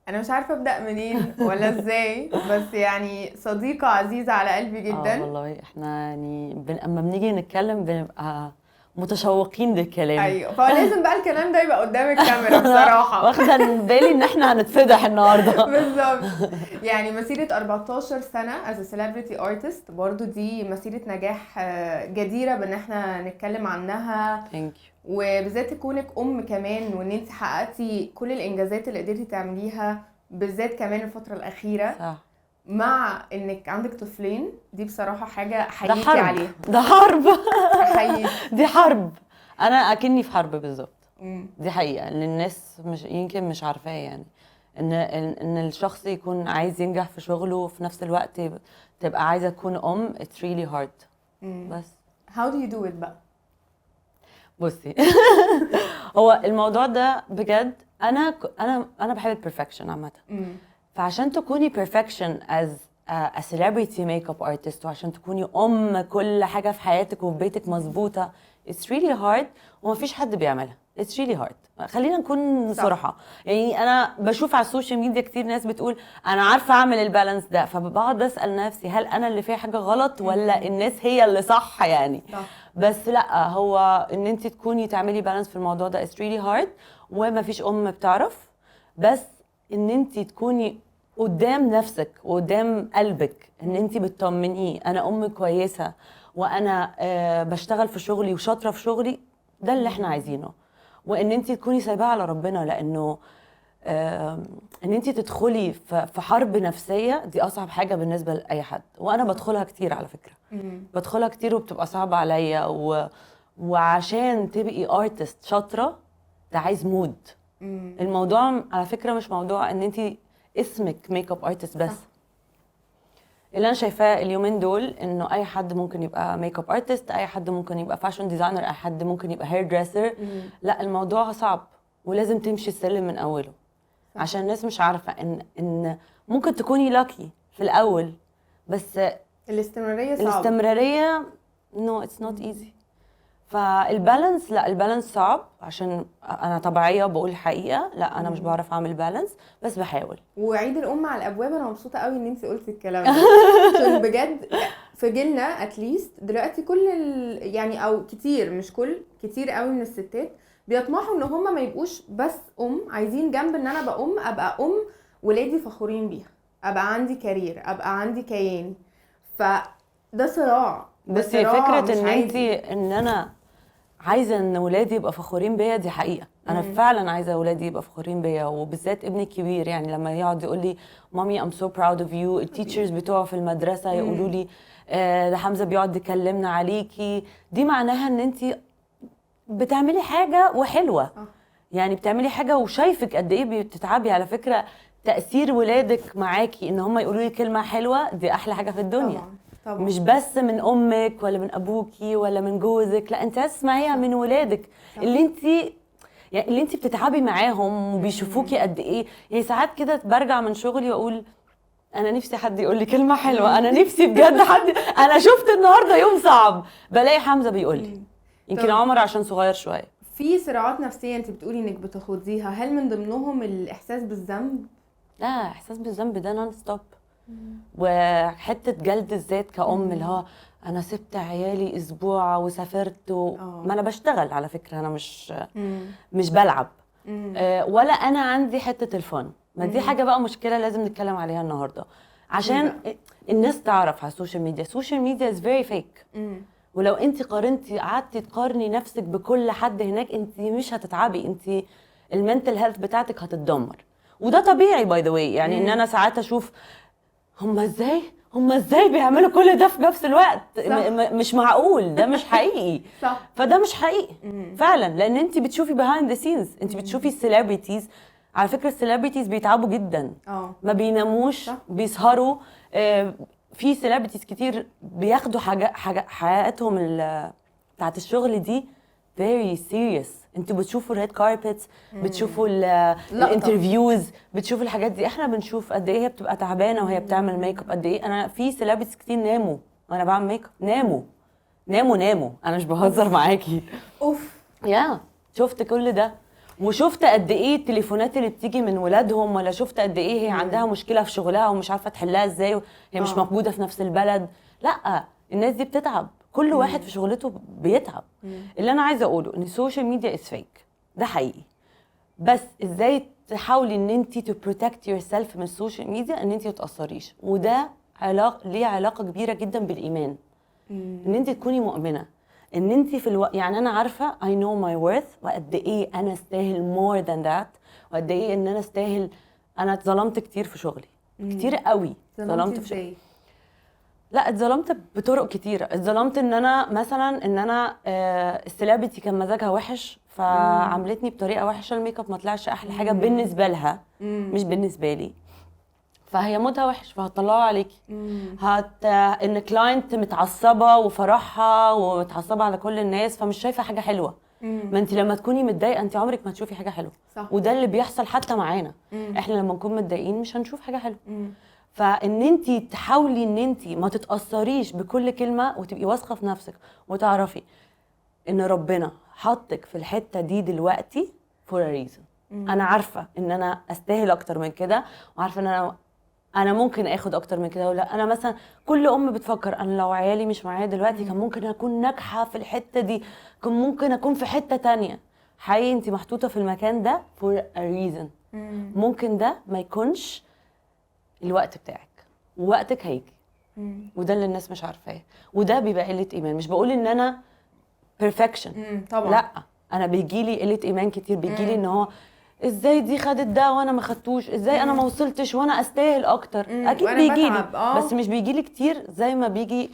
انا مش عارفه ابدا منين ولا ازاي، بس يعني صديقه عزيزه على قلبي جدا. والله احنا يعني اما بنيجي نتكلم بنبقى متشوقين للكلام. ايوه، فلازم بقى الكلام ده يبقى قدام الكاميرا بصراحة. واخده بالي ان احنا هنتفضح النهارده. بالظبط. يعني مسيره 14 سنة as a celebrity artist، برضو دي مسيره نجاح جديرة بان احنا نتكلم عنها. Thank you. وبالذات كونك ام كمان، وان انت حققتي كل الانجازات اللي قدرتي تعمليها، بالذات كمان الفترة الاخيرة. صح. مع انك عندك طفلين، دي بصراحة حاجة ده احييكي حرب عليها. ده حرب. احييكي. دي حرب، انا اكني في حرب بالظبط. دي حقيقة ان الناس مش يمكن مش عارفاه، يعني ان الشخص يكون عايز ينجح في شغله وفي نفس الوقت تبقى عايزه تكون ام، it's really hard. بس how do you do it بقى؟ بصي، هو الموضوع ده بجد انا بحب ال perfection عامه. فعشان تكوني perfection as a celebrity makeup artist، وعشان تكوني ام كل حاجة في حياتك وفي بيتك مظبوطه، it's really hard، ومفيش حد بيعملها. it's really hard، خلينا نكون صراحه. يعني انا بشوف على ال social media كتير ناس بتقول انا عارفه اعمل ال balance ده، فبقعد اسال نفسي هل انا اللي فيها حاجة غلط ولا الناس هي اللي صح يعني. بس لا، هو ان انت تكوني تعملي balance في الموضوع ده it's really hard، وما فيش ام بتعرف. بس ان انت تكوني قدام نفسك وقدام قلبك ان انت بتطمنيه انا ام كويسة وانا بشتغل في شغلي وشاطره في شغلي، ده اللي احنا عايزينه. وان انت تكوني سايباها على ربنا، لانه ان انت تدخلي في حرب نفسية دي اصعب حاجة بالنسبة لاي حد، وانا بدخلها كتير على فكرة. بدخلها كتير وبتبقى صعبة عليا. وعشان تبقي artist شاطرة ده عايز mood. الموضوع على فكرة مش موضوع ان انت اسمك makeup artist بس. اللي انا شايفاه اليومين دول انه اي حد ممكن يبقى makeup artist، اي حد ممكن يبقى fashion designer، اي حد ممكن يبقى hairdresser. لا، الموضوع صعب ولازم تمشي السلم من اوله. عشان الناس مش عارفه ان ممكن تكوني lucky في الاول، بس الاستمرارية صعبه. الاستمرارية no، it's not easy. فال balance، لا، ال balance صعب. عشان انا طبيعية وبقول الحقيقه، لا، انا مش بعرف اعمل balance، بس بحاول. وعيد الام على الابواب، انا مبسوطة قوي ان انت قلتي الكلام ده، عشان بجد في جيلنا at least دلوقتي كل يعني او كتير، مش كل، كتير قوي من الستات بيطمحوا ان هم ما يبقوش بس ام، عايزين جنب ان انا ابقى ام ابقى ام ولادي فخورين بيها، ابقى عندي career، ابقى عندي كيان. فده صراع، ده بس صراع فكرة مش ان انت عادي. ان انا عايزه ان ولادي يبقى فخورين بيا، دي حقيقة انا فعلا عايزه ولادي يبقى فخورين بيا، وبالذات ابني الكبير، يعني لما يقعد يقول لي mommy I'm so proud of you، ال teachers بتوعه في المدرسة يقولوا لي ده حمزة بيقعد يكلمنا عليكي، دي معناها ان انت بتعملي حاجة وحلوه. يعني بتعملي حاجة وشايفك قد ايه بتتعبي. على فكرة تاثير ولادك معاكي ان هم يقولوا لي كلمة حلوة دي احلى حاجة في الدنيا. طبعا طبعا. مش بس من امك ولا من ابوكي ولا من جوزك، لا، انت عايزه تسمعيها من ولادك اللي انت بتتعبي معاهم وبيشوفوكي قد ايه. يعني ساعات كده برجع من شغلي واقول انا نفسي حد يقول لي كلمة حلوه، انا نفسي بجد حد، انا شفت النهارده يوم صعب، بلاقي حمزة بيقول لي. يمكن عمر عشان صغير شويه. في صراعات نفسية انت بتقولي انك بتخوضيها، هل من ضمنهم الاحساس بالذنب؟ لا، احساس بالذنب ده non stop، وحتة جلد الذات كأم، اللي هو انا سبت عيالي اسبوع وسافرت ما انا بشتغل على فكره، انا مش بلعب. ولا انا عندي حتة ال fun. ما دي حاجة بقى مشكلة لازم نتكلم عليها النهارده عشان الناس تعرف على ال social media. ال social media is very fake. ولو انت قارنتي، قعدتي تقارني نفسك بكل حد هناك، انت مش هتتعبي، انت ال mental health بتاعتك هتتدمر. وده طبيعي by the way، يعني ان انا ساعات اشوف هم ازاي بيعملوا كل ده في نفس الوقت. مش معقول، ده مش حقيقي. فده مش حقيقي فعلا، لان انت بتشوفي behind the scenes، انت بتشوفي ال celebrities. على فكرة ال celebrities بيتعبوا جدا. ما بيناموش. بيسهروا. في celebrities كتير بياخدوا حاجه حياتهم بتاعت الشغل دي very serious. انتوا بتشوفوا ال red carpets، بتشوفوا لقطة. ال interviews، بتشوفوا الحاجات دي. احنا بنشوف قد ايه هي بتبقى تعبانة وهي بتعمل ميك اب، قد ايه. انا في celebrities كتير ناموا وانا بعمل ميك اب، ناموا ناموا ناموا، انا مش بهزر معاكي. اوف. yeah، شفت كل ده. وشفت قد ايه التليفونات اللي بتيجي من ولادهم، ولا شفت قد ايه هي عندها مشكلة في شغلها ومش عارفه تحلها ازاي، هي مش موجودة في نفس البلد. لا، الناس دي بتتعب، كل واحد في شغلته بيتعب. اللي انا عايزه اقوله ان ال social media is fake، ده حقيقي، بس ازاي تحاولي ان انت to protect yourself من ال social media، ان انت ما تتاثريش. وده علاقة، ليه علاقة كبيرة جدا بالايمان، ان انت تكوني مؤمنة ان انت في يعني انا عارفه I know my worth، وقد ايه انا استاهل more than that، وقد ايه ان انا استاهل. انا اتظلمت كتير في شغلي، كتير قوي. اتظلمت في شغلي. لا، اتظلمت بطرق كتيرة. اتظلمت ان انا مثلا ان انا ال celebrity كان مزاجها وحش فعاملتني بطريقة وحشه، الميك اب ما طلعش احلى حاجة بالنسبة لها، مش بالنسبة لي، فهي mood ها وحش فهتطلعه عليكي. ان client متعصبه وفرحها ومتعصبه على كل الناس فمش شايفه حاجة حلوة. ما انت لما تكوني متضايقة انت عمرك ما تشوفي حاجة حلوة. صح. وده اللي بيحصل حتى معانا. احنا لما نكون متضايقين مش هنشوف حاجة حلوة. فان انت تحاولي ان انت ما تتاثريش بكل كلمة وتبقي واثقة في نفسك وتعرفي ان ربنا حطك في الحتة دي دلوقتي for a reason. انا عارفه ان انا استاهل اكتر من كده، وعارفه ان انا ممكن اخد اكتر من كده. ولا انا مثلا كل ام بتفكر انا لو عيالي مش معايا دلوقتي كان ممكن اكون ناجحة في الحتة دي، كان ممكن اكون في حتة تانية. حقيقي انت محطوطة في المكان ده for a reason. ممكن ده ما يكونش الوقت بتاعك، ووقتك هيجي. وده اللي الناس مش عارفاه، وده بيبقى قلة ايمان. مش بقول ان انا perfection، طبعا لا، انا بيجي لي قلة ايمان كتير، بيجي لي ان هو ازاي دي خدت ده وانا ما خدتوش، ازاي انا ما وصلتش وانا استاهل اكتر. اكيد بيجي لي، بس مش بيجي لي كتير زي ما بيجي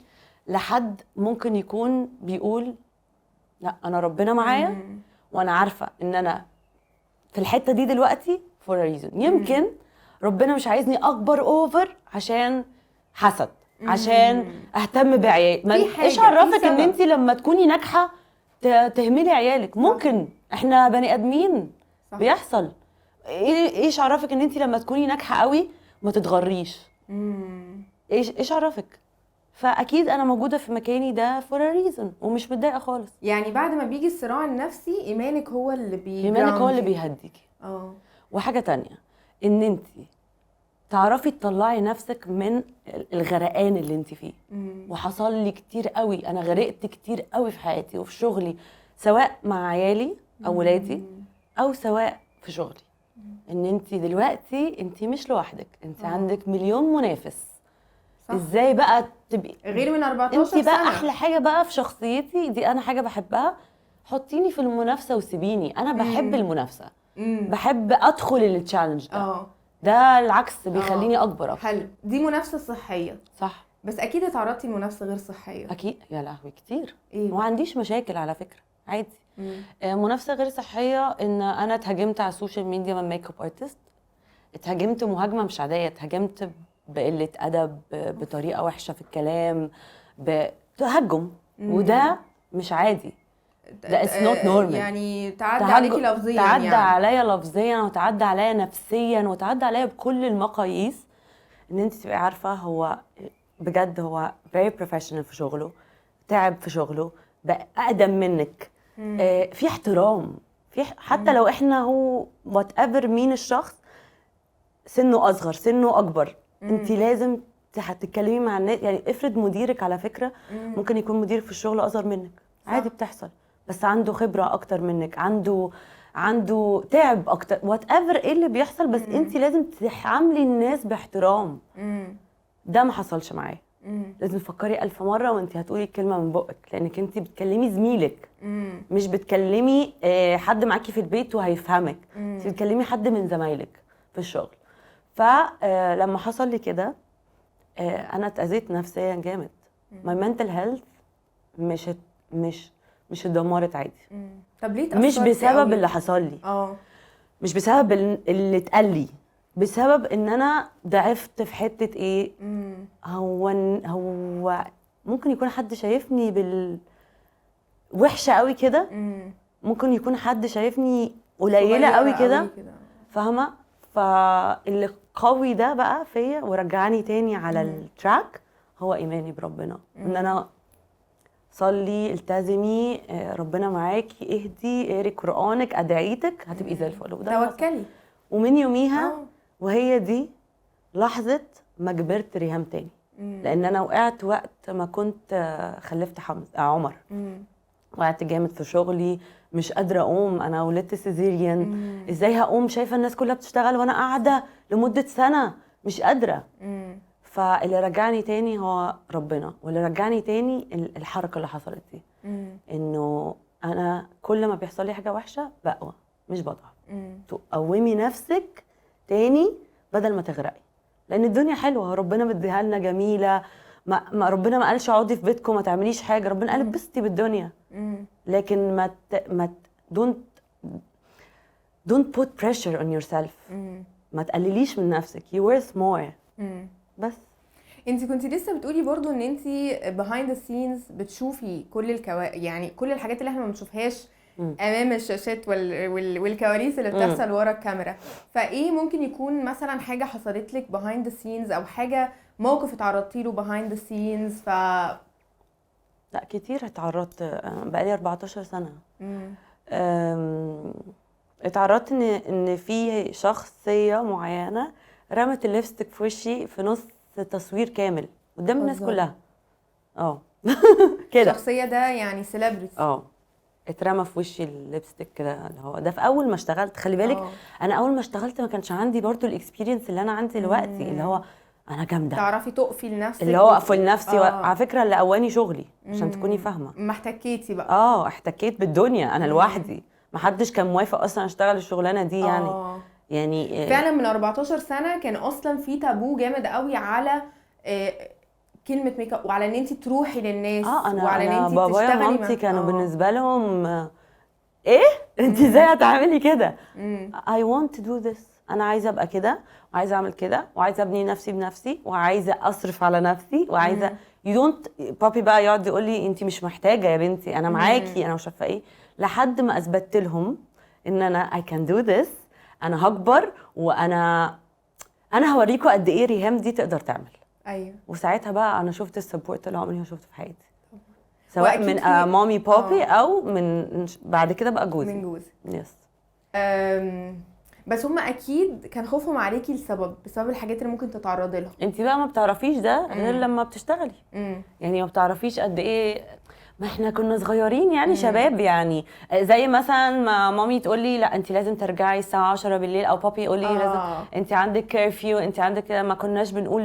لحد ممكن يكون بيقول لا انا ربنا معايا وانا عارفه ان انا في الحتة دي دلوقتي for a reason. يمكن ربنا مش عايزني اكبر over عشان حسد، عشان اهتم بعيالي. ايش عرفك ان انت لما تكوني ناجحة تهملي عيالك؟ ممكن احنا بني ادمين. صح. بيحصل. ايش عرفك ان انت لما تكوني ناجحة قوي ما تتغريش؟ ايش عرفك؟ فاكيد انا موجودة في مكاني ده for a reason ومش متضايقة خالص. يعني بعد ما بيجي الصراع النفسي ايمانك هو اللي ايمانك هو اللي بيهديكي. وحاجه تانية ان انت تعرفي تطلعي نفسك من الغرقان اللي انت فيه. وحصل لي كتير قوي، انا غرقت كتير قوي في حياتي وفي شغلي، سواء مع عيالي او ولادي او سواء في شغلي. ان انت دلوقتي انت مش لوحدك، انت عندك مليون منافس. صح. ازاي بقى تبقي غير من 14 سنة؟ انت بقى احلى حاجة بقى في شخصيتي دي، انا حاجة بحبها، حطيني في المنافسة وسيبيني. انا بحب المنافسة، بحب ادخل ال challenge ده. ده العكس بيخليني اكبر اكتر. حلو، دي منافسه صحية. صح. بس اكيد اتعرضتي لمنافسه غير صحية. اكيد، يا لهوي كتير. وما عنديش مشاكل على فكرة، عادي. منافسه غير صحية ان انا اتهاجمت على ال social media من makeup artist. اتهاجمت مهاجمه مش عادية، اتهاجمت بقلة ادب، بطريقة وحشة في الكلام، بتهجم، وده مش عادي. ده it's not normal. يعني تعدى عليكي لفظيا، تعدى يعني عليا لفظيا، وتعدى عليا نفسيا، وتعدى عليا بكل المقاييس. ان انت تبقي عارفه هو بجد هو very professional في شغله، تعب في شغله، بقى اقدم منك، في احترام، في حتى لو احنا هو whatever مين الشخص، سنة اصغر سنة اكبر، انت لازم هتتكلمي مع الناس. يعني افرض مديرك على فكرة، ممكن يكون مديرك في الشغل اصغر منك. صح. عادي بتحصل، بس عنده خبره اكتر منك، عنده تعب اكتر، whatever ايه اللي بيحصل، بس انت لازم تعاملي الناس باحترام. ده ما حصلش معايا. لازم تفكري 1000 مرة وانت هتقولي الكلمة من بقك، لانك انت بتكلمي زميلك، مش بتكلمي حد معاكي في البيت وهيفهمك، انت بتكلمي حد من زمايلك في الشغل. فلما حصل لي كده انا اتاذيت نفسيا جامد. my mental health مش مش مش اتدمرت عادي. طب ليه مش بسبب اللي حصل لي، مش بسبب اللي اتقال لي، بسبب ان انا ضعفت في حتة ايه. هو ممكن يكون حد شايفني بال وحشة قوي كده، ممكن يكون حد شايفني قليله قوي كده، فاهمه؟ فاللي قوي ده بقى فيا ورجعني تاني على ال track هو ايماني بربنا، ان انا صلي، التزمي، ربنا معاكي، اهدي، اقري قرانك، ادعيتك، هتبقي زي الفل. وده اللي حصل. توكلي. ومن يوميها وهي دي لحظة ما كبرت ريهام تاني، لان انا وقعت وقت ما كنت خلفت حمزة عمر. وقعت جامد في شغلي، مش قادرة اقوم، انا ولدت cesarean، ازاي هقوم؟ شايفه الناس كلها بتشتغل وانا قاعدة لمدة سنة مش قادره. فاللي رجعني تاني هو ربنا، واللي رجعني تاني الحركة اللي حصلت دي، انه انا كل ما بيحصل لي حاجة وحشة بقوى مش بضعف. تقومي نفسك تاني بدل ما تغرقي، لان الدنيا حلوه، ربنا مديها لنا جميله. ما ربنا ما قالش اقعدي في بيتكم ما تعمليش حاجه، ربنا قال اتبسطي بالدنيا، لكن ما ت... ما don't put pressure on yourself. ما تقلليش من نفسك، you worth more. بس. انت كنتي لسه بتقولي برضو ان انت behind the scenes بتشوفي كل يعني كل الحاجات اللي احنا ما بنشوفهاش امام الشاشات والكواليس اللي بتحصل ورا الكاميرا. فايه ممكن يكون مثلا حاجة حصلت لك behind the scenes، او حاجة موقف اتعرضتي له behind the scenes؟ لا، كتير اتعرضت، بقالي 14 سنه. اتعرضت ان في شخصية معينة رمت ال lipstick في وشي في نص تصوير كامل قدام الناس بتهزري؟ كلها، كده. الشخصية ده يعني celebrity؟ اه، اترمى في وشي ال lipstick كده، اللي هو ده في اول ما اشتغلت، خلي بالك. انا اول ما اشتغلت ما كانش عندي برضو ال experience اللي انا عندي دلوقتي، اللي هو انا جامده. تعرفي تقفي لنفسك. اللي هو اقفل لنفسي. على فكرة اللي قواني شغلي، عشان تكوني فاهمه. ما احتكيتي بقى. اه، احتكيت بالدنيا انا لوحدي، ما حدش كان موافق اصلا اشتغل الشغلانة دي يعني. يعني فعلا من 14 سنة كان اصلا في تابو جامد قوي على كلمة ميك اب، وعلى ان انت تروحي للناس، انا وعلى ان انا انت بابايا تشتغلي ومامتي كانوا بالنسبة لهم ايه، انت ازاي هتعملي كده؟ I want to do this، انا عايزه ابقى كده وعايزه اعمل كده وعايزه ابني نفسي بنفسي وعايزه اصرف على نفسي وعايزه you don't. بابي بقى يقعد يقول لي انت مش محتاجه يا بنتي، انا معاكي، انا مش عارفه ايه، لحد ما اثبتت لهم ان انا I can do this. انا هكبر وانا هوريكم قد ايه ريهام دي تقدر تعمل. وساعتها بقى انا شفت ال support اللي عمري ما شفته في حياتي، سواء وأكيد من مامي، بابي، او من بعد كده بقى جوزي. من جوزك. yes. بس هم اكيد كان خوفهم عليكي لسبب، بسبب الحاجات اللي ممكن تتعرضي لها. انت بقى ما بتعرفيش ده غير لما بتشتغلي. يعني ما بتعرفيش قد ايه، ما احنا كنا صغيرين يعني، شباب يعني، زي مثلا ما مامي تقول لي لا انت لازم ترجعي الساعة 10 بالليل، او بابي يقول لي لازم انت عندك curfew، انت عندك كده. ما كناش بنقول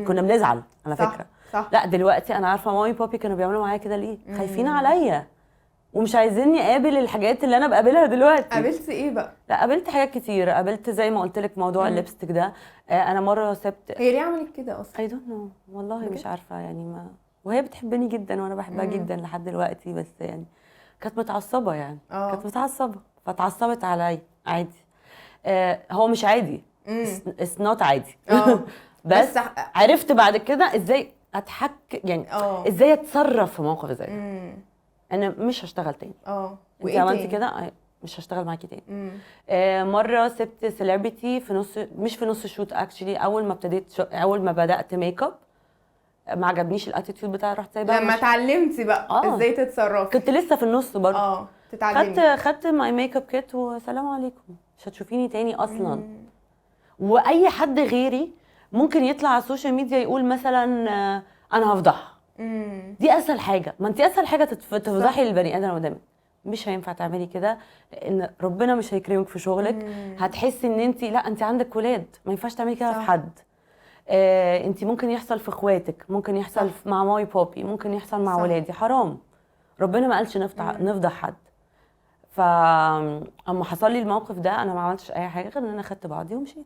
كنا بنزعل على فكره. لا، دلوقتي انا عارفه مامي بابي كانوا بيعملوا معايا كده ليه، خايفين عليا ومش عايزيني اقابل الحاجات اللي انا بقابلها دلوقتي. قابلتي ايه بقى؟ لا، قابلت حاجات كتير، قابلت زي ما قلت لك موضوع ال lipstick ده. انا مرة سبت هي ليه عملت كده اصلا؟ I don't know والله. بجد؟ مش عارفه يعني، ما وهي بتحبني جدا وانا بحبها جدا لحد دلوقتي، بس يعني كانت متعصبه يعني. كانت متعصبه فتعصبت عليا. عادي، هو مش عادي، it's not عادي. بس, بس عرفت بعد كده ازاي اتحك يعني، ازاي اتصرف في موقف زي ده. انا مش هشتغل تاني. انت وايه عملتي تاني؟ كده، مش هشتغل معاكي تاني. مرة سبت celebrity في نص، مش في نص ال shoot actually، اول ما ابتديت اول ما بدات ميك اب ما عجبنيش ال attitude بتاعي، رحت سايبها لما وماشية. اتعلمتي بقى ازاي تتصرفي. كنت لسه في النص برضه. تتعلمي. خدت my makeup kit وسلام عليكم، مش هتشوفيني تاني اصلا. واي حد غيري ممكن يطلع على ال social media يقول مثلا انا هفضحها. دي اسهل حاجه، ما انت اسهل حاجة تفضحي البني ادم اللي قدامك. مش هينفع تعملي كده، لان ربنا مش هيكرمك في شغلك. هتحسي ان انت، لا، انت عندك ولاد، ما ينفعش تعملي كده في حد. انت ممكن يحصل في اخواتك، ممكن يحصل مع مامي بابي، ممكن يحصل مع ولادي. حرام، ربنا ما قالش نفضح حد. فاما حصل لي الموقف ده انا ما عملتش اي حاجة غير ان انا خدت بعضي ومشيت.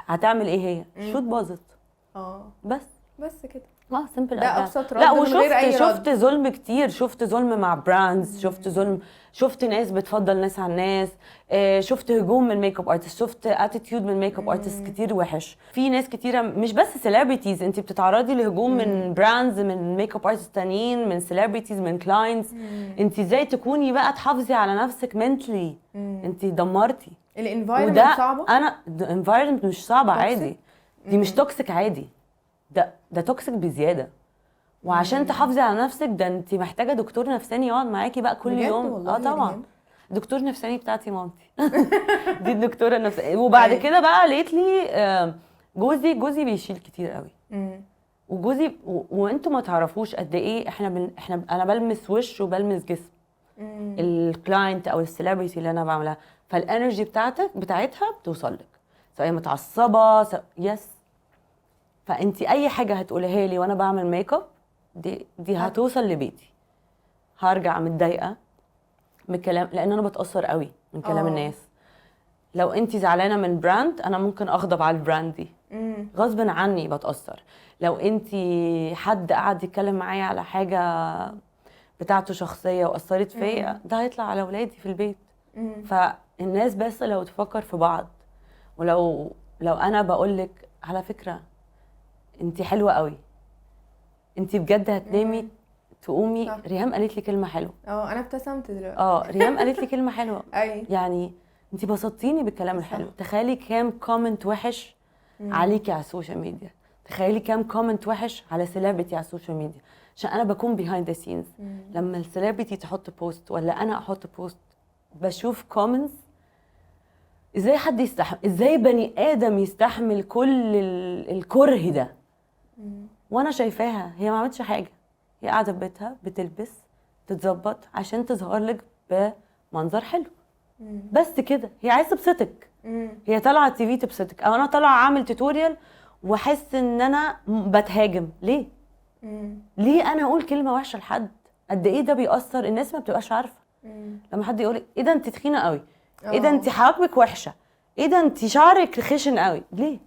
هتعمل ايه هي؟ ال shoot باظت. بس. بس كده. اه، simple. ده ابسط رد لا من وشفت غير اي رد. شفت ظلم كتير، شفت ظلم مع brands، شفت ظلم، شفت ناس بتفضل ناس عن ناس، شفت هجوم من makeup artist، شفت attitude من makeup artist كتير وحش. في ناس كتيره، مش بس celebrities، انت بتتعرضي لهجوم من brands، من makeup artist تانيين، من celebrities، من clients. انت ازاي تكوني بقى تحافظي على نفسك mentally؟ انت دمرتي. ال environment وده صعبه. انا ال environment مش صعبه. Toxic؟ عادي، دي مش toxic عادي، ده toxic بزياده. وعشان تحافظي على نفسك ده انت محتاجه دكتور نفساني يقعد معاكي بقى كل بجد يوم. والله اه يا طبعا. ريهام؟ دكتور نفساني بتاعتي مامتي، دي الدكتورة النفسانيه. وبعد كده بقى lately جوزي بيشيل كتير قوي. وجوزي وانتوا ما تعرفوش قد ايه احنا بن... احنا انا بلمس وش وبلمس جسم ال client او ال celebrity اللي انا بعملها، فال energy بتاعتها بتوصل لك، سواء هي متعصبه yes، فانت اي حاجة هتقولها لي وانا بعمل ميك اب دي هتوصل لبيتي، هرجع متضايقة من الكلام، لان انا بتاثر قوي من كلام الناس. لو انت زعلانة من brand انا ممكن اغضب على ال brand دي. غصب عني بتاثر. لو انت حد قعد يتكلم معايا على حاجة بتاعته شخصية واثرت فيا، ده هيطلع على ولادي في البيت. فالناس بس لو تفكر في بعض، ولو انا بقول لك على فكرة انت حلوة قوي، انت بجد هتنامي تقومي. ريهام قالت لي كلمة حلوه. انا ابتسمت دلوقتي. ريهام قالت لي كلمة حلوه. يعني انت بسطتيني بالكلام الحلو. تخيلي كام comment وحش عليكي على ال social media، تخيلي كام comment وحش على celebrity على ال social media، عشان انا بكون behind the scenes. لما ال celebrity تحط post ولا انا احط post بشوف comments، ازاي حد يستحمل، ازاي بني ادم يستحمل كل الكره ده؟ وانا شايفاها هي ما عملتش حاجة، هي قاعدة في بيتها بتلبس تتظبط عشان تظهر لك بمنظر حلو. بس كده، هي عايزه تبسطك. هي طالعه TV تبسطك، او انا طالعه اعمل tutorial واحس ان انا بتهاجم ليه؟ ليه انا اقول كلمة وحشة لحد؟ قد ايه ده بيأثر، الناس ما بتبقاش عارفه. لما حد يقول ايه ده انت تخينة قوي، ايه ده انت حواجبك وحشة، ايه ده انت شعرك خشن قوي، ليه؟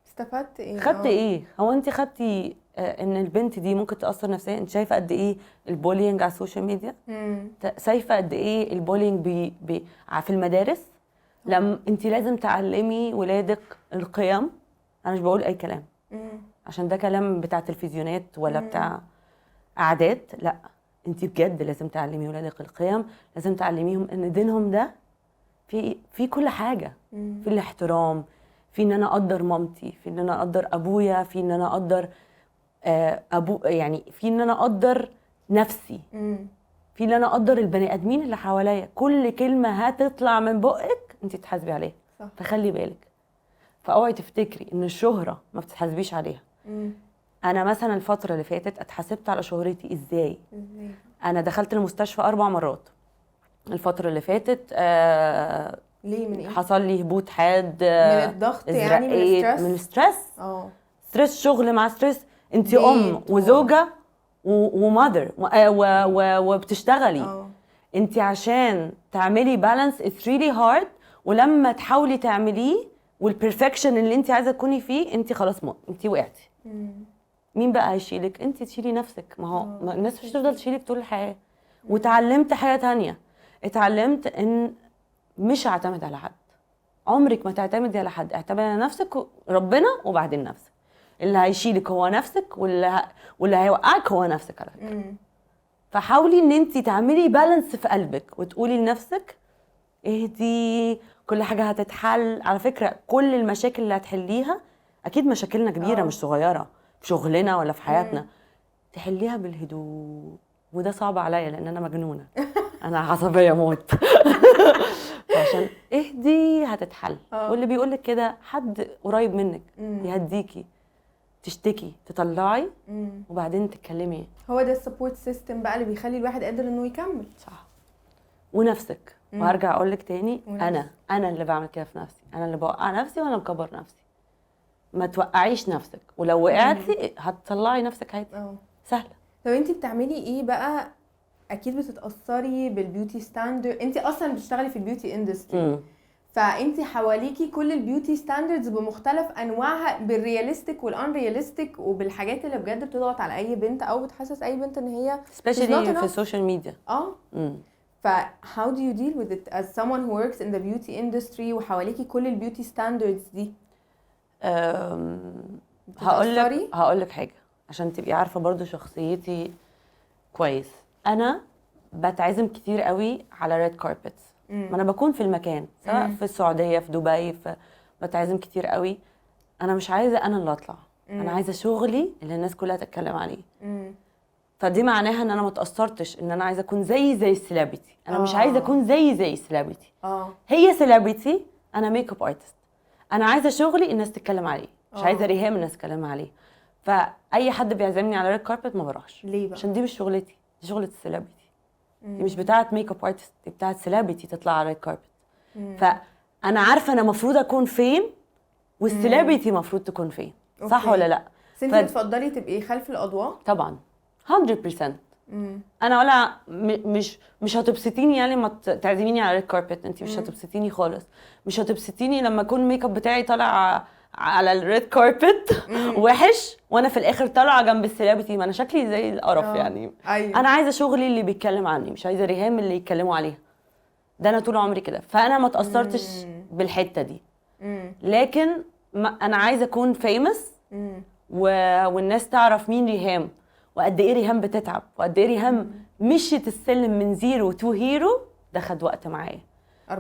استفدت ايه؟ خدت ايه؟ هو انت خدتي ان البنت دي ممكن تاثر نفسيا؟ انت شايفه قد ايه ال bullying على ال social media؟ شايفه قد ايه ال bullying في المدارس؟ لما انت لازم تعلمي ولادك القيم. انا مش بقول اي كلام عشان ده كلام بتاع تلفزيونات ولا بتاع قعدات، لا انت بجد لازم تعلمي ولادك القيم، لازم تعلميهم ان دينهم ده في كل حاجة، في الاحترام، في ان انا اقدر مامتي، في ان انا اقدر ابويا، في ان انا اقدر ابو، يعني في ان انا اقدر نفسي، في ان انا اقدر البني ادمين اللي حواليا. كل كلمة هتطلع من بقك انت تحاسبي عليها. فخلي بالك، فاوعي تفتكري ان الشهرة ما بتتحاسبيش عليها. انا مثلا الفترة اللي فاتت اتحاسبت على شهرتي ازاي؟ انا دخلت المستشفى 4 مرات الفترة اللي فاتت. ليه؟ من ايه؟ حصل لي هبوط حاد. من الضغط يعني، من ال stress؟ من ال stress. stress شغل مع stress، انت ام وزوجه و mother وبتشتغلي. انت عشان تعملي balance it's really hard، ولما تحاولي تعمليه وال perfection اللي انت عايزه تكوني فيه انت خلاص انت وقعتي. مين بقى هيشيلك؟ انت تشيلي نفسك. ما هو الناس مش هتفضل تشيلك طول الحياة. وتعلمت حاجة تانية، اتعلمت ان مش هعتمد على حد. عمرك ما تعتمدي على حد، اعتمدي على نفسك، ربنا وبعدين نفسك. اللي هيشيلك هو نفسك، واللي هيوقعك هو نفسك على فكرة. فحاولي ان انت تعملي balance في قلبك وتقولي لنفسك اهدي، كل حاجة هتتحل. على فكرة كل المشاكل اللي هتحليها، اكيد مشاكلنا كبيرة مش صغيرة في شغلنا ولا في حياتنا، تحليها بالهدوء. وده صعب عليا لان انا مجنونة، انا عصبية موت. عشان اهدي هتتحل. واللي بيقولك كده حد قريب منك يهديكي، تشتكي، تطلعي، وبعدين تتكلمي. هو ده ال support system بقى اللي بيخلي الواحد قادر انه يكمل. صح. ونفسك. وهرجع اقول لك تاني، انا اللي بعمل كده في نفسي، انا اللي بوقع نفسي وانا مكبر نفسي. ما توقعيش نفسك، ولو وقعتي هتطلعي نفسك عادي. سهلة. طب انت بتعملي ايه بقى؟ اكيد بتتاثري بال beauty standard، انت اصلا بتشتغلي في ال beauty industry، فانت حواليكي كل ال beauty standards بمختلف انواعها، بال realistic وال unrealistic، وبالحاجات اللي بجد بتضغط على اي بنت او بتحسس اي بنت ان هي especially في ال social media. ف how do you deal with it as someone who works in the beauty industry وحواليكي كل ال beauty standards دي؟ هقول لك حاجة عشان تبقي عارفه برضو شخصيتي كويس. انا بتعزم كتير قوي على red carpets. ما انا بكون في المكان، سواء في السعودية، في دبي، بتعزم كتير قوي. انا مش عايزه انا اللي اطلع، انا عايزه شغلي اللي الناس كلها تتكلم عليه. فدي معناها ان انا ما تاثرتش ان انا عايزه اكون زي ال celebrity. انا مش عايزه اكون زي ال celebrity. هي celebrity، انا makeup artist. انا عايزه شغلي الناس تتكلم عليه، مش عايزه ريهام الناس تتكلم عليه. فاي حد بيعزمني على red carpet ما بروحش. ليه بقى؟ عشان دي مش شغلتي، دي شغله ال celebrity. دي مش بتاعه makeup artist، دي بتاعه celebrity تطلع على red carpet. فانا عارفه انا المفروض اكون فين وال celebrity المفروض تكون فين، صح ولا لا؟ بس انت بتفضلي تبقي خلف الاضواء؟ طبعا 100%. انا ولا مش هتبسطيني يعني ما تعزميني على ال red carpet، انت مش هتبسطيني خالص. مش هتبسطيني لما اكون ميك اب بتاعي طالع على ال red carpet وحش وانا في الاخر طالعه جنب ال celebrity، ما انا شكلي زي القرف. يعني انا عايزه شغلي اللي بيتكلم عني، مش عايزه ريهام اللي يتكلموا عليها. ده انا طول عمري كده، فانا ما تاثرتش بالحتة دي. لكن ما انا عايزه اكون famous والناس تعرف مين ريهام وقد ايه ريهام بتتعب وقد ايه ريهام مشيت السلم من zero to hero. ده خد وقت معايا.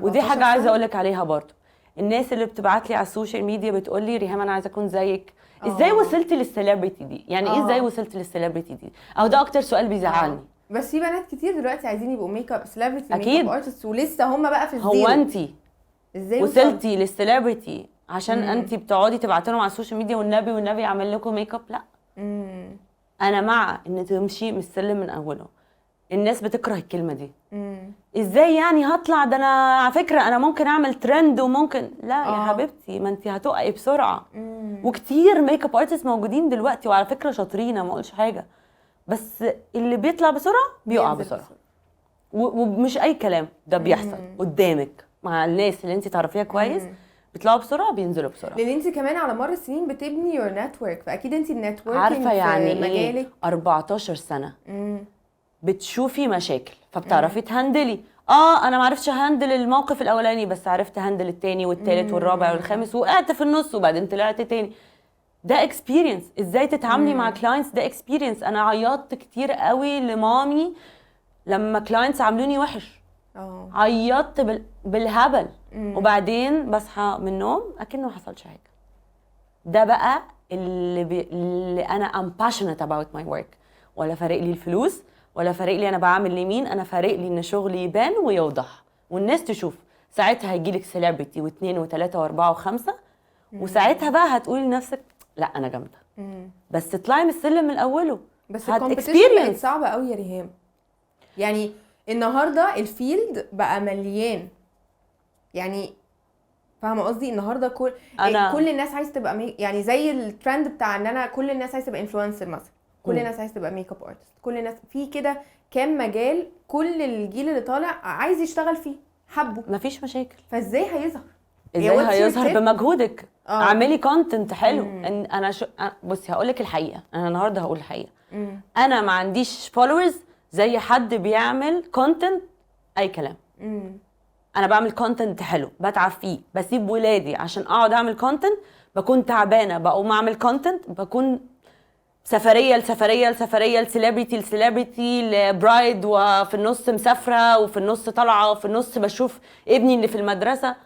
ودي حاجة عايزه اقول لك عليها برضو. الناس اللي بتبعت لي على ال social media بتقول لي ريهام انا عايزه اكون زيك، ازاي وصلتي لل celebrity دي؟ يعني ايه ازاي وصلتي لل celebrity دي؟ او ده اكتر سؤال بيزعلني. بس في بنات كتير دلوقتي عايزين يبقوا makeup celebrity makeup artist ولسه هم بقى في ال zero. هو انت ازاي وصلتي لل celebrity؟ عشان انت بتقعدي تبعتي لهم على ال social media والنبي والنبي اعمل لكم ميك اب؟ لا. انا مع ان تمشي من السلم من اوله. الناس بتكره الكلمة دي. ازاي يعني هطلع؟ ده انا على فكرة انا ممكن اعمل ترند وممكن لا. يا حبيبتي ما انت هتقعي بسرعة. وكتير makeup artist موجودين دلوقتي وعلى فكرة شاطرين، ما اقولش حاجة، بس اللي بيطلع بسرعة بيقع بسرعة. ومش اي كلام، ده بيحصل قدامك مع الناس اللي انت تعرفيها كويس. بيطلعوا بسرعة بينزلوا بسرعة. لان انت كمان على مر السنين بتبني your network، فاكيد انت ال network عارفه يعني في مجالك. 14 سنة بتشوفي مشاكل فبتعرفي ت handle ي. انا ما عرفتش handle الموقف الاولاني، بس عرفت handle الثاني والثالث والرابع والخامس، وقعت في النص وبعدين طلعت تاني. ده experience. ازاي تتعاملي مع clients ده experience. انا عيطت كتير قوي لمامي لما clients عاملوني وحش. عيطت بالهبل. وبعدين بصحى من النوم اكنه ما حصلش حاجة. ده بقى اللي انا I'm passionate about my work. ولا فارق لي الفلوس ولا فارق لي انا بعمل لمين، انا فارق لي ان شغلي يبان ويوضح والناس تشوف. ساعتها هيجيلك celebrity واثنين وثلاثة واربعة وخمسة، وساعتها بقى هتقولي لنفسك لا انا جامدة. بس تطلعي من السلم من اوله. بس ال competition بقت صعبة قوي يا ريهام. يعني النهارده ال field بقى مليان، يعني فاهمه قصدي؟ النهارده كل الناس عايزه تبقى يعني زي الترند بتاع ان انا كل الناس عايزه تبقى influencer مثلا، كل الناس عايزه تبقى makeup artist، كل الناس في كده كام مجال، كل الجيل اللي طالع عايز يشتغل فيه حبه، مفيش مشاكل. فازاي هيظهر؟ ازاي هيظهر؟ بمجهودك. اعملي content حلو. ان انا بصي هقول لك الحقيقة، انا النهارده هقول الحقيقة. انا ما عنديش followers زي حد بيعمل content اي كلام. انا بعمل content حلو، بتعب فيه، بسيب ولادي عشان اقعد اعمل content، بكون تعبانة بقوم اعمل content، بكون سفرية لسفريه لسفريه ل celebrity ل celebrity ل bride، وفي النص مسافرة وفي النص طالعه وفي النص بشوف ابني اللي في المدرسة.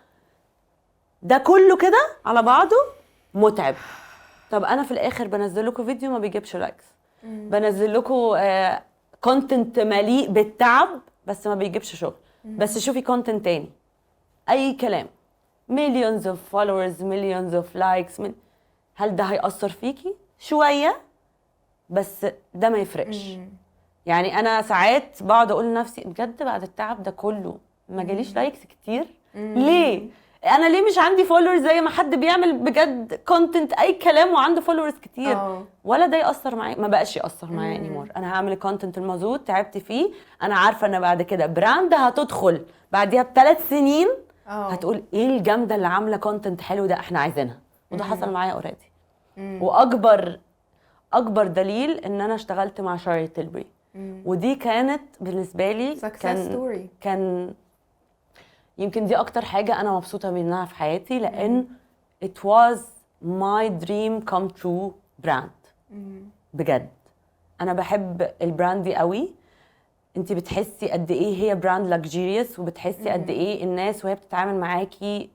ده كله كده على بعضه متعب. طب انا في الاخر بنزل لكم فيديو ما بيجيبش likes، بنزل لكم content مليء بالتعب بس ما بيجيبش شغل. بس شوفي content تاني اي كلام، millions of followers، millions of likes، هل ده هيأثر فيكي شوية؟ بس ده ما يفرقش. يعني انا ساعات بقعد اقول لنفسي بجد بعد التعب ده كله ما جاليش likes كتير ليه؟ انا ليه مش عندي followers زي ما حد بيعمل بجد content اي كلام وعنده followers كتير؟ ولا ده ياثر معايا، ما بقاش ياثر معايا anymore. انا هعمل ال content المظبوط، تعبت فيه، انا عارفه ان بعد كده brand هتدخل بعديها ب3 سنين هتقول ايه الجامدة اللي عامله content حلو ده، احنا عايزينها. وده حصل معايا already. واكبر اكبر دليل ان انا اشتغلت مع شارلوت تيلبري، ودي كانت بالنسبة لي success story. كان يمكن دي اكتر حاجة انا مبسوطة منها في حياتي، لان it was my dream come true brand. بجد انا بحب ال brand دي قوي. انت بتحسي قد ايه هي brand luxurious، وبتحسي قد ايه الناس وهي بتتعامل معاكي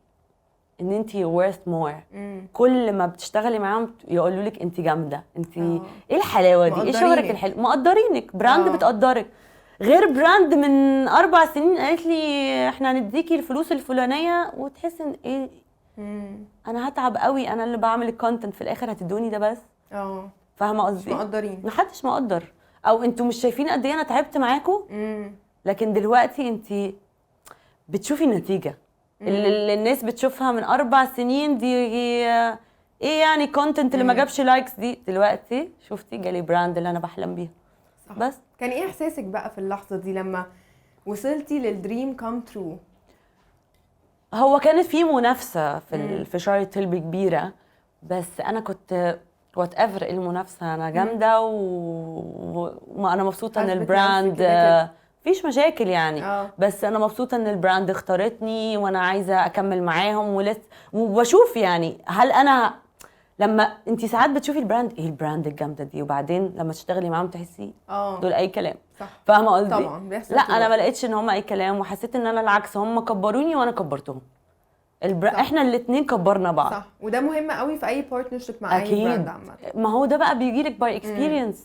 ان انت worth more. كل ما بتشتغلي معاهم يقولوا لك انت جامده، انت ايه الحلاوة دي، ايه شغلك مقدرينك. الحلو، مقدرينك. brand بتقدرك، غير brand من 4 سنين قالت لي احنا هنديكي الفلوس الفلانيه، وتحس ان ايه، انا هتعب قوي، انا اللي بعمل ال content، في الاخر هتدوني ده بس. فاهمه مش قصدي؟ مقدرين. محدش مقدر، او انتوا مش شايفين قد ايه انا تعبت معاكم. لكن دلوقتي انت بتشوفي النتيجة اللي الناس بتشوفها من 4 سنين دي، ايه يعني content اللي ما جابش likes دي، دلوقتي شفتي جالي brand اللي انا بحلم بيها. بس. كان ايه احساسك بقى في اللحظة دي لما وصلتي لل dream come true؟ هو كانت في منافسه في شارلوت تيلبري كبيره، بس انا كنت whatever المنافسه، انا جامدة وانا مبسوطة ان حاسبة نفسك ال brand كده كده. مفيش مشاكل يعني. بس انا مبسوطة ان ال brand اختارتني، وانا عايزه اكمل معاهم ولسه وبشوف. يعني هل انا لما انت ساعات بتشوفي ال brand، ايه ال brand الجامدة دي، وبعدين لما تشتغلي معاهم تحسي دول اي كلام. فاهمه قصدي؟ طبعا بيحصل لا، طول انا ما الوقت. لقيتش ان هم اي كلام، وحسيت ان انا العكس، هم كبروني وانا كبرتهم. احنا الاثنين كبرنا بعض. صح، وده مهم قوي في اي partnership مع اي اكيد brand عامه. ما هو ده بقى بيجي لك by experience،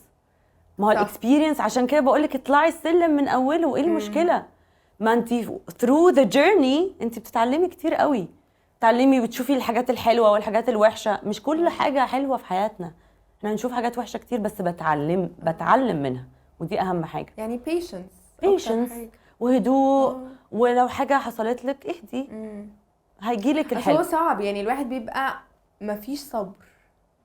ما هو ال experience، عشان كده بقول لك اطلعي السلم من اوله، وايه المشكله؟ ما انت through the journey انت بتتعلمي كتير قوي، بتتعلمي بتشوفي الحاجات الحلوة والحاجات الوحشه. مش كل حاجة حلوة في حياتنا، احنا هنشوف حاجات وحشة كتير، بس بتعلم منها، ودي اهم حاجه. يعني patience أكتر patience حاجة. وهدوء. ولو حاجة حصلت لك اهدي، هيجيلك بس هو الحلو. صعب، يعني الواحد بيبقى مفيش صبر،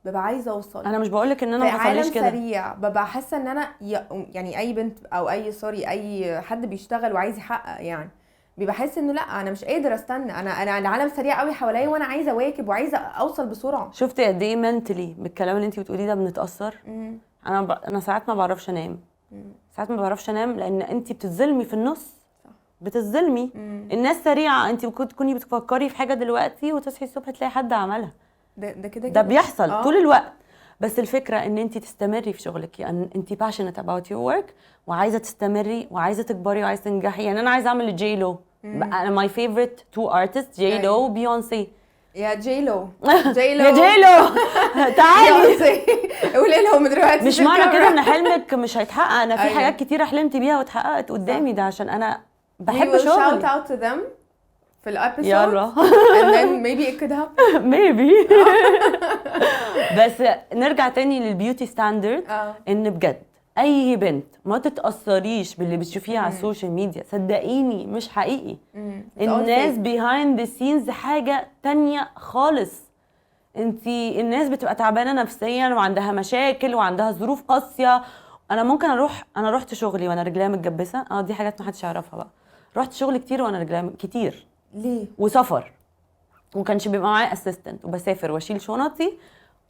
ببقى عايزه اوصل. انا مش بقولك ان انا في ما عالم حصليش كده. سريع، ببقى حاسه ان انا يعني اي بنت او اي sorry اي حد بيشتغل وعايز يحقق، يعني بيبقى حاسس انه لا، انا مش قادر استنى، انا العالم سريع قوي حواليا، وانا عايزه اواكب وعايزه اوصل بسرعه. شفتي قد ايه mentally بالكلام اللي انت بتقوليه ده بنتاثر؟ انا ساعات ما بعرفش انام. ساعات ما بعرفش انام لان انت بتتظلمي في النص. بتتظلمي. الناس سريعه، انت ممكن تكوني بتفكري في حاجة دلوقتي وتصحي الصبح تلاقي حد عملها. ده كده ده كده. بيحصل طول الوقت. بس الفكرة ان انت تستمري في شغلك، يعني انت passionate about your work وعايزه تستمري وعايزه تكبري وعايزه تنجحي. يعني انا عايزه اعمل جي لو، انا my favorite two artists جي لو وبيونسي. يا جي لو، جي لو. يا جي لو تعالي. بيونسي، قولي لهم دلوقتي مش في معنى كده الكاميرا. ان حلمك مش هيتحقق. انا في حاجات كتيرة حلمت بيها واتحققت قدامي، ده عشان انا بحب We will shout شغلي. out to them في ال episode يلا. and then maybe it could happen. maybe. بس نرجع تاني لل beauty standard، ان بجد اي بنت ما تتاثريش باللي بتشوفيه على ال social media، صدقيني مش حقيقي. It's all الناس fake. behind the scenes حاجة تانية خالص. انت الناس بتبقى تعبانة نفسيا وعندها مشاكل وعندها ظروف قاسيه. انا ممكن اروح، انا رحت شغلي وانا رجليا متجبسه، دي حاجات ما حدش يعرفها بقى. رحت شغل كتير وانا رجليا كتير. ليه؟ وسفر، وكانش بيبقى معايا assistant، وبسافر واشيل شنطي،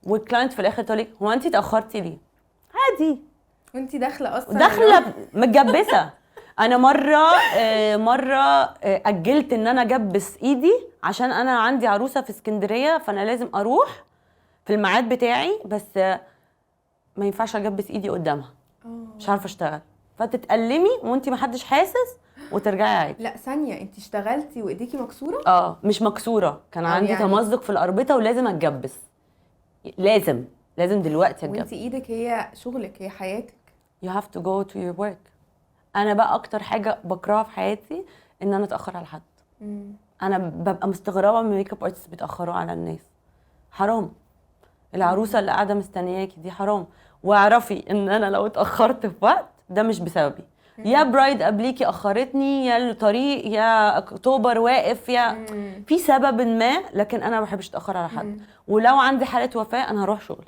وال client في الاخر تقول لك هو انت اتاخرتي ليه؟ عادي. وانت داخله اصلا. داخله متجبسه. انا مرة اجلت ان انا اجبس ايدي عشان انا عندي عروسه في اسكندريه، فانا لازم اروح في الميعاد بتاعي، بس ما ينفعش اجبس ايدي قدامها. مش عارفه اشتغل، فتتألمي وانت ما حدش حاسس وترجعي عادي. لا ثانيه، انت اشتغلتي وايديكي مكسوره؟ اه، مش مكسوره، كان عندي يعني تمزق في الاربطه ولازم اتجبس، لازم لازم دلوقتي اتجبس. وانت ايدك هي شغلك، هي حياتك. you have to go to your work. انا بقى اكتر حاجة بكرهها في حياتي ان انا اتاخر على حد. انا ببقى مستغربه من makeup artists بيتاخروا على الناس. حرام، العروسة اللي قاعدة مستنياكي دي حرام. واعرفي ان انا لو اتاخرت في وقت ده مش بسببي، يا bride قبليكي اخرتني، يا الطريق، يا اكتوبر واقف، يا في سبب ما، لكن انا ما بحبش اتاخر على حد. ولو عندي حاله وفاه انا هروح شغلي،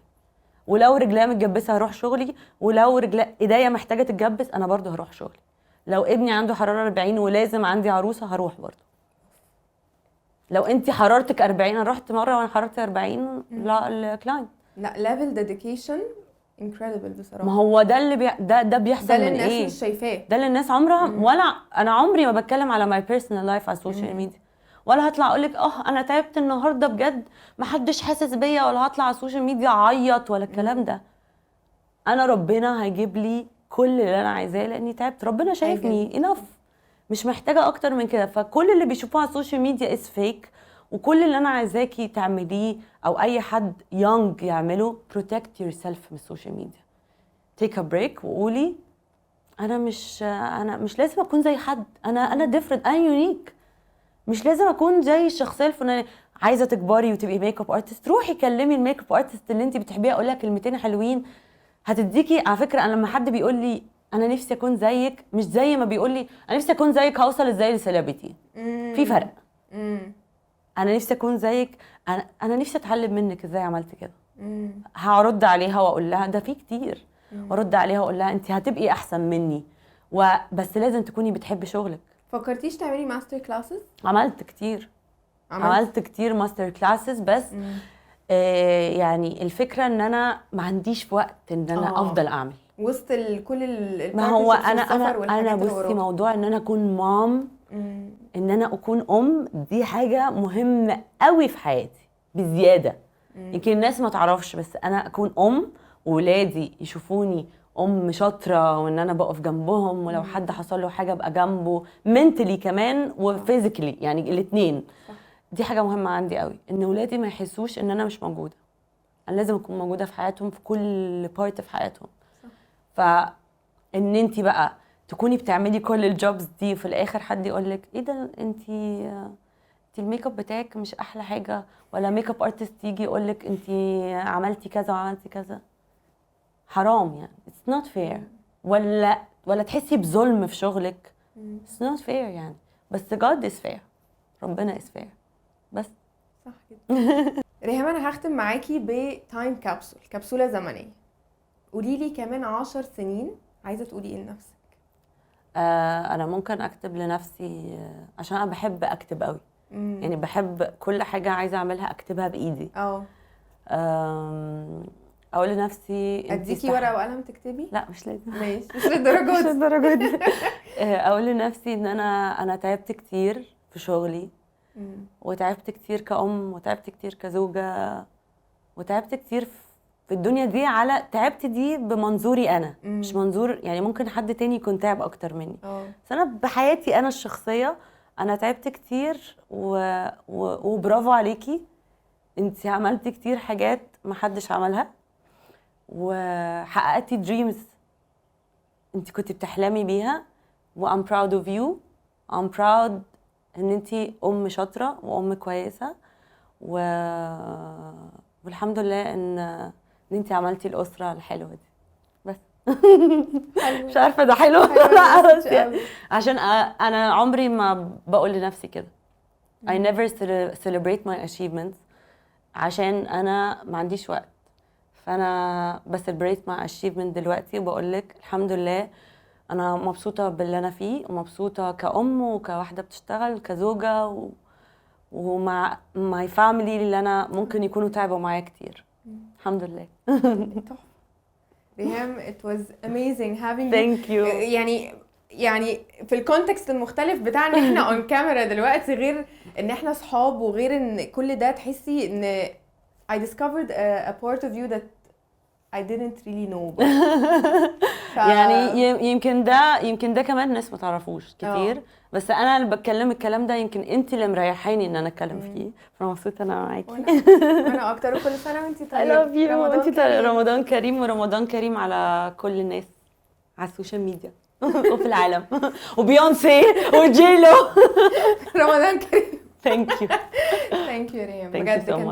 ولو رجليا متجبسه هروح شغلي، ولو رجليا ايديا محتاجه تتجبس انا برضو هروح شغلي. لو ابني عنده حرارة 40 ولازم عندي عروسه هروح برضو. لو انت حرارتك 40، انا رحت مرة وانا حرارتي 40 لا ال client. لا، level dedication incredible بصراحه. ما هو ده اللي ده بيحصل ده اللي من الناس ايه؟ مش شايفاه. ده اللي الناس عمرها، ولا انا عمري ما بتكلم على my personal life على ال social media، ولا هطلع اقول لك انا تعبت النهارده بجد ما حدش حاسس بيا، ولا هطلع على ال social media اعيط ولا الكلام ده. انا ربنا هيجيب لي كل اللي انا عايزاه لاني تعبت، ربنا شايفني enough، مش محتاجه اكتر من كده. فكل اللي بيشوفوه على ال social media is fake. وكل اللي انا عايزاكي تعمليه او اي حد young يعمله، protect yourself من ال social media، take a break وقولي انا مش لازم اكون زي حد، انا different، انا unique، مش لازم اكون زي الشخصية الفلانيه. عايزه تكبري وتبقي makeup artist، روحي كلمي ال makeup artist اللي انت بتحبيها، اقول لها كلمتين حلوين هتديكي. على فكره، انا لما حد بيقول لي انا نفسي اكون زيك، مش زي ما بيقول لي انا نفسي اكون زيك هوصل ازاي ل celebrity. في فرق. انا نفسي اكون زيك، انا نفسي اتعلم منك ازاي عملت كده. هرد عليها واقول لها ده في كتير، وارد عليها واقول لها انت هتبقي احسن مني، وبس لازم تكوني بتحبي شغلك. فكرتيش تعملي master classes؟ عملت كتير، عملت كتير master classes، بس يعني الفكرة ان انا ما عنديش وقت ان انا افضل اعمل وسط كل ما هو ال partnerships انا والسفر انا والحاجات انا اللي بصي، وراكي. موضوع ان انا اكون mom، ان انا اكون ام، دي حاجة مهمة قوي في حياتي بزياده. يمكن الناس ما تعرفش، بس انا اكون ام وولادي يشوفوني ام شاطرة وان انا بقف جنبهم، ولو حد حصل له حاجة ابقى جنبه mentally كمان و physically، يعني الاثنين. دي حاجة مهمة عندي قوي، ان ولادي ما يحسوش ان انا مش موجوده. انا لازم اكون موجودة في حياتهم، في كل part في حياتهم. فان انت بقى تكوني بتعملي كل ال jobs دي وفي الاخر حد يقول لك ايه ده، انت الميك اب بتاعك مش احلى حاجه، ولا makeup artist يجي يقول لك انت عملتي كذا وعملتي كذا، حرام يعني، it's not fair. ولا تحسي بظلم في شغلك، it's not fair يعني. بس God is fair، ربنا is fair بس. صح جدا. ريهام، انا هختم معاكي ب time capsule، كبسولة زمنيه. قولي لي كمان 10 سنين عايزه تقولي ايه لنفسك؟ انا ممكن اكتب لنفسي، عشان انا بحب اكتب قوي. يعني بحب كل حاجة عايزه اعملها اكتبها بايدي. اقول لنفسي انتي اديكي ورقة وقلم تكتبي؟ لا، مش لازم. ماشي، مش للدرجة مش دي. للدرجة دي. اقول لنفسي ان انا تعبت كتير في شغلي، وتعبت كتير كأم، وتعبت كتير كزوجة، وتعبت كتير في الدنيا دي. على تعبت دي بمنظوري انا، مش منظور، يعني ممكن حد تاني يكون تعب اكتر مني، بس انا بحياتي انا الشخصية انا تعبت كتير وبرافو عليكي، انت عملتي كتير حاجات محدش عملها، وحققتي dreams انت كنت بتحلمي بيها، و I'm proud of you، I'm proud ان انت ام شاطرة وام كويسه، والحمد لله ان انت عملتي الاسرة الحلوة دي. بس. حلو. مش عارفه ده حلو حلو ولا لا، ال message بس يعني قوي. عشان انا عمري ما بقول لنفسي كده، I never celebrate my achievements عشان انا ما عنديش وقت. فانا ب celebrate my achievement دلوقتي وبقول لك الحمد لله انا مبسوطة باللي انا فيه، ومبسوطة كأم وكواحده بتشتغل، كزوجه، ومع my family اللي انا ممكن يكونوا تعبوا معايا كتير. الحمد لله. تحفة. ريهام، it was amazing having you. thank you. يعني في ال context المختلف بتاع ان احنا on camera دلوقتي، غير ان احنا صحاب، وغير ان كل ده، تحسي ان I discovered a part of you that I didn't really know. يعني يمكن ده كمان الناس ما تعرفوش كتير، بس انا اللي بتكلم الكلام ده، يمكن انت اللي مريحاني ان انا اتكلم فيه، فانا مبسوطة انا معاكي. وانا اكتر، وكل سنة وانت I طيبه. love you. رمضان وانت كريم. رمضان كريم، ورمضان كريم على كل الناس على ال social media وفي العالم، وبيونسي وجيلو. رمضان كريم. thank you. thank you ريم. Thank you بجد so كان much.